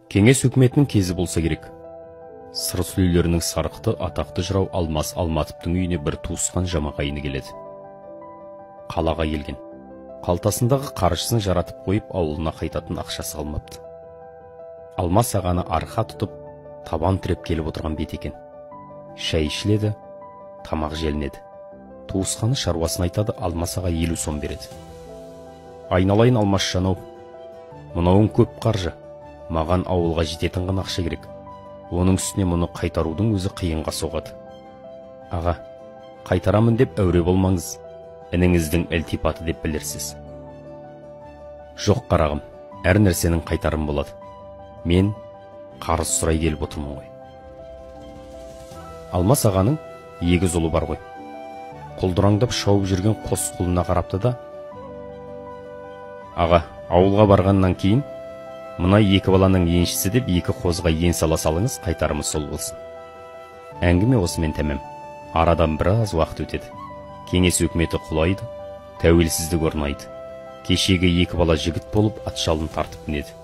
Кеңес үкіметінің кезі болса керек. Сыр сүлейлерінің сарықты атақты жырау Алмас Алматовтың үйіне бір туысқан жамағайыны келеді. Қалаға келген. Қалтасындағы қаржысын жаратып қойып, ауылына қайтатын ақшасы қалмапты. Алмас ағаны арқа тұтып, табан тіреп келіп отырған бет екен. Шай ішіледі, тамақ желінеді. Туысқаны шаруасын айтады, Алмас аға 50 сом береді. Айналайын Алмасжан-ау, мынауың көп қаржы, маған ауылға жететін ғана ақша керек. Оның үстіне мұны қайтарудың өзі қиынға соғады. Аға, қайтарамын деп әуре болмаңыз, ініңіздің ілтипаты деп білерсіз. Жоқ қарағым, әр нәрсенің қайтарым болады. Мен қарыз сұрай келіп отырмын ғой. Алмас ағаның егіз ұлы бар ғой. Құлдыраңдап шауып жүрген қос құлына қарапты да, аға, ауылға барғаннан кейін мына екі баланың еншісі деп екі қозыға ен сала салыңыз, қайтарымы сол болсын. Әңгіме осымен тәмам. Арадан біраз уақыт өтеді. Кеңес үкіметі құлайды, тәуелсіздік орнайды. Кешегі екі бала жігіт болып ат жалын тартып мінеді.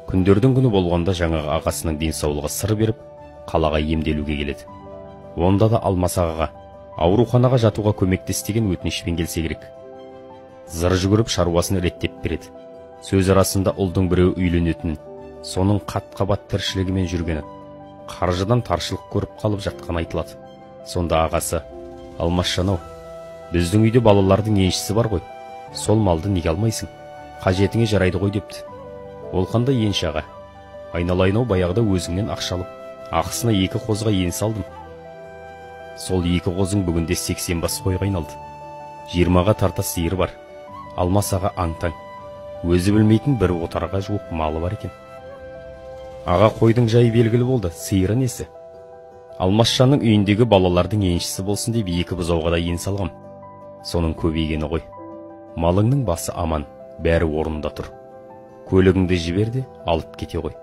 Күндердің күні болғанда жаңағы ағасының денсаулығы сыр беріп, қалаға емделуге келеді. Онда да Алмас ағаға ауруханаға жатуға көмектес деген өтінішпен келсе керек. Зыр жүгіріп шаруасын реттеп береді. Сөз арасында ұлдың біреуі үйленетінін, соның қат-қабат тіршілігімен жүргені, қаржыдан таршылық көріп қалып жатқан айтылады. Сонда ағасы, Алмасжан-ау, біздің үйде балалардың еншісі бар ғой, сол малды неге алмайсың, қажетіңе жарайды ғой депті. Ол қандай енші аға? Айналайын-ау, баяғыда өзіңнен ақша алып, ақысына екі қозыға ен салдым. Сол екі қозың бүгінде 80 бас қойға айналды. 20-ға тарта сиыр бар. Алмас аға аң-таң. Өзі білмейтін бір отарға жуық малы бар екен. Аға, қойдың жайы белгілі болды, сиыры несі? Алмасжанның үйіндегі балалардың еншісі болсын деп екі бұзауға да ен салғам. Соның көбейгені ғой. Малыңның басы аман, бәрі орнында тұр. Көлігіңді жібер де алып кете ғой.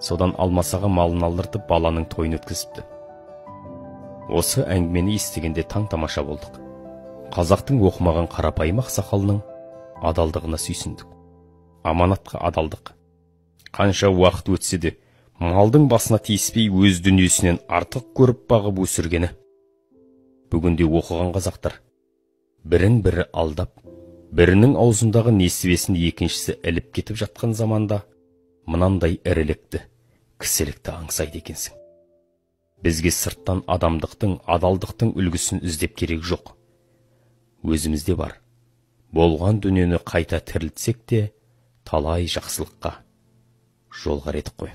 Содан Алмас аға малын алдыртып баланың тойын өткізіпті. Осы әңгімені естігенде таң тамаша болдық. Қазақтың оқымаған қарапайым ақсақалының адалдығына сүйсіндік. Аманатқа адалдық. Қанша уақыт өтсе де малдың басына тиіспей өз дүниесінен артық көріп бағып өсіргені. Бүгінде оқыған қазақтар бірін бірі алдап, бірінің аузындағы несібесін екіншісі іліп кетіп жатқан заманда мынандай ірілікті, кісілікті аңсайды екенсің. Бізге сырттан адамдықтың, адалдықтың үлгісін іздеп керек жоқ. Өзімізде бар. Болған дүниені қайта тірілтсек те, талай жақсылыққа жолғар едік қой.